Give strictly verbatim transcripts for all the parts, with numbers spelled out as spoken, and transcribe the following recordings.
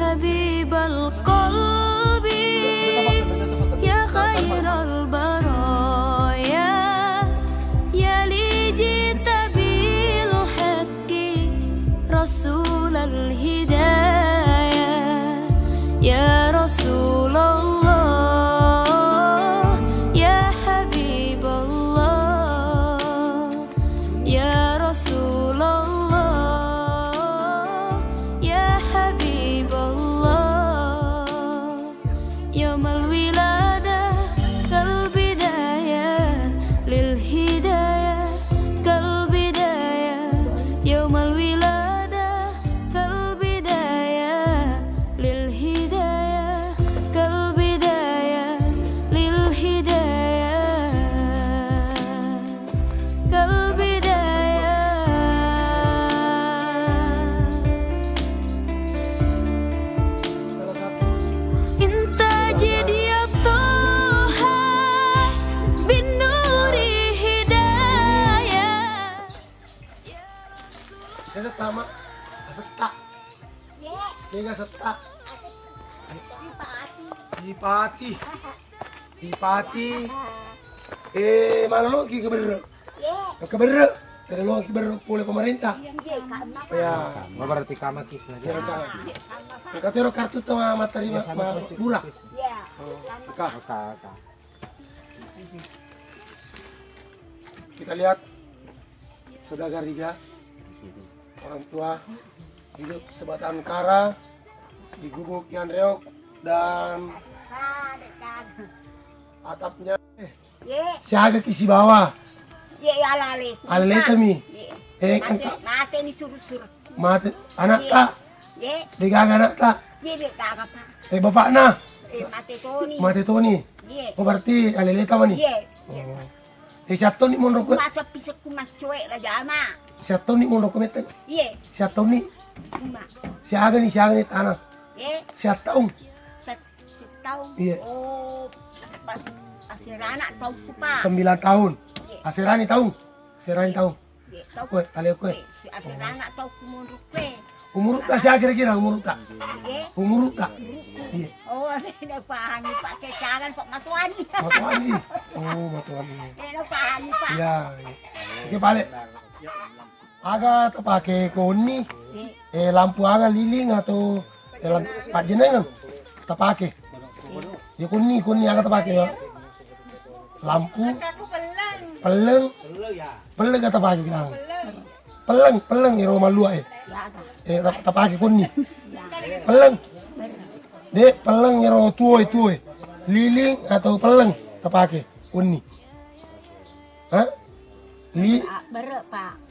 طبيب القلب يا خير البرايا، يا لي جئت بالحق رسول الهدايا، يا رسول الله، يا حبيب الله، يا رسول الله، يا حبيب الله. يوم الولادة كالبداية للهداية، كالبداية. يوم الولادة كالبداية للهداية، كالبداية للهداية. كالبداية. انت جدي الطه بالنور هداية. Asettaq, Mak. Asettaq. Mega asettaq. Dipati. Dipati. Eh, maloloki keberre. Keberre. Kada loki berre pole pemerintah. Ya. Oh, berarti kamaki saja. Ya, Kak. Engka tero kartu tu, ma-, matterima, ma-, murah. Oh, Kak. Oke, oke. Kita lihat saudara Riga, orang tua hidup sebatang kara di Gubuk Yanreok dan atapnya. Ye. Siaga ki sibawa? Ye, alale. Alale kami. Ye. Eh, mate, engka. Mate ni suru-suru. Mate, anakta? Ye. Degaga anakta? Ye, degaga, Pak. Eh, bapakna? Eh, mate toni. Mate toni? Ye. Oh, berarti aleleta mani? Ye. Oh. Eh, siattoni monro kue? Masa pisekku maccoe la jama. Siattoni monro kue mette? Ye. Siattoni? Uma. Siaga ni, siaga ni tanah? Ye. Siattaung? Set-, siattaung. Ye. Oh, pas aserana taungku, Pak. Sembilan tahun. Ye. Aserani taung? Aserani taung? Kue, ale kue. Aserana tau kumuruk kue. Umurutta siaga kira-kira umurutta? Eh? Umurutta? Iya. Oh, ada pahangi Pak, kecangan Pak matuani. Matuani. Oh, matuani. Ada pahangi Pak. Iya, iya. Oke, balik. Aga tapake konni? Eh, lampu aga liling atau, eh, lampu pajjenengeng tapake? Ya konni, konni aga tapake ya? Lampu, pelleng, pelleng aga tapake bilang? Pelleng, pelleng ero mallua e. Eh, tap-, tapake konni. Pelleng. De, pelleng ero tuo e, tuo e. Liling atau pelleng tapake konni? Hah? Li-,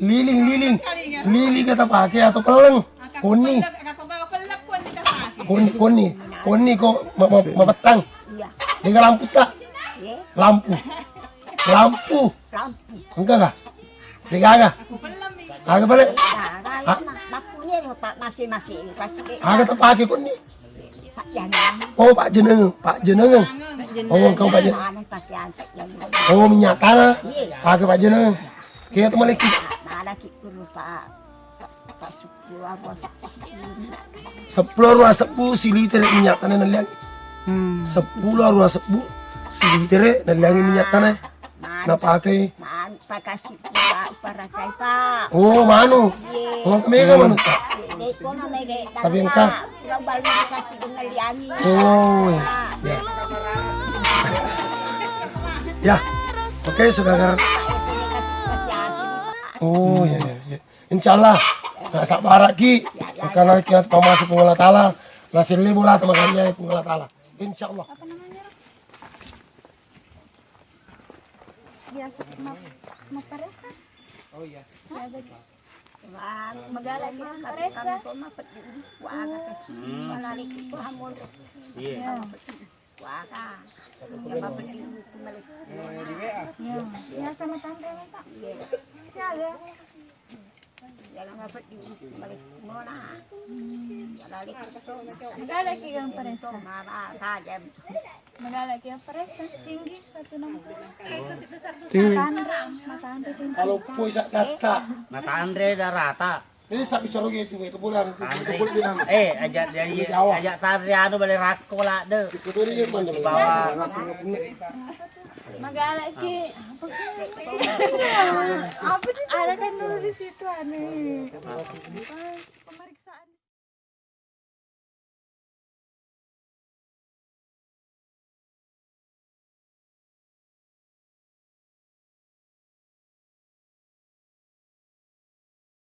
liling, liling. Liling aga tapake atau pelleng? Konni. Konni, konni. Konni ko ma-, ma-, mapettang. Iya. Degaga lamputa? Lampu. Lampu. Lampu. Engka ga? Degaga? Aga pale? Aga tapake konni? Oh, pajjenengeng, pajjenengeng. Oh, engka pajjenengeng. Oh, minyak tanah, pake pajjenengeng. Kaya tu maleki. Seppulo aruwa sebbu siliter minyak tanah nalliang. Hmm. Seppulo aruwa sebbu siliter nalliang minyak tanah. Napakai. Man, pakasi pura, parasai, Pak. Oh, manu. Iya. Oh, mega manu, Pak. Iya, kono mega. Tapi engka. Pulau Bali dikasih dengan liangi. Oh, iya. Ya. Oke, saudara. Oh, iya, iya, iya. Insyaallah. Nggak sabar lagi. Karena kita pamasi Puang Allah Taala. Nasib lebo lah teman-teman Puang Allah Taala. Insyaallah. Biasa ma-, maparessa. Oh iya. Iya, betul. Wah, magala ki maparessa. Kami kok mapeddi udu. Wah, kata sini, malah lagi itu hamon. Iya. Wah, kak. Iya. Iya, sama tante, Pak. Iya. Siaga. Magala ki yang paressa. Magala ki yang paressa tinggi satu enam puluh. Tinggi. Matanre, matanre tinggi. Kalau pui sak data. Matanre darata. Jadi, sapi caro gitu, itu boleh, itu boleh bilang. Eh, ajak dari, ajak tari anu bale rakko ladde. Itu dia mana? Sibawa. Magalaki. Apa sih? Ada kan dulu di situ aneh.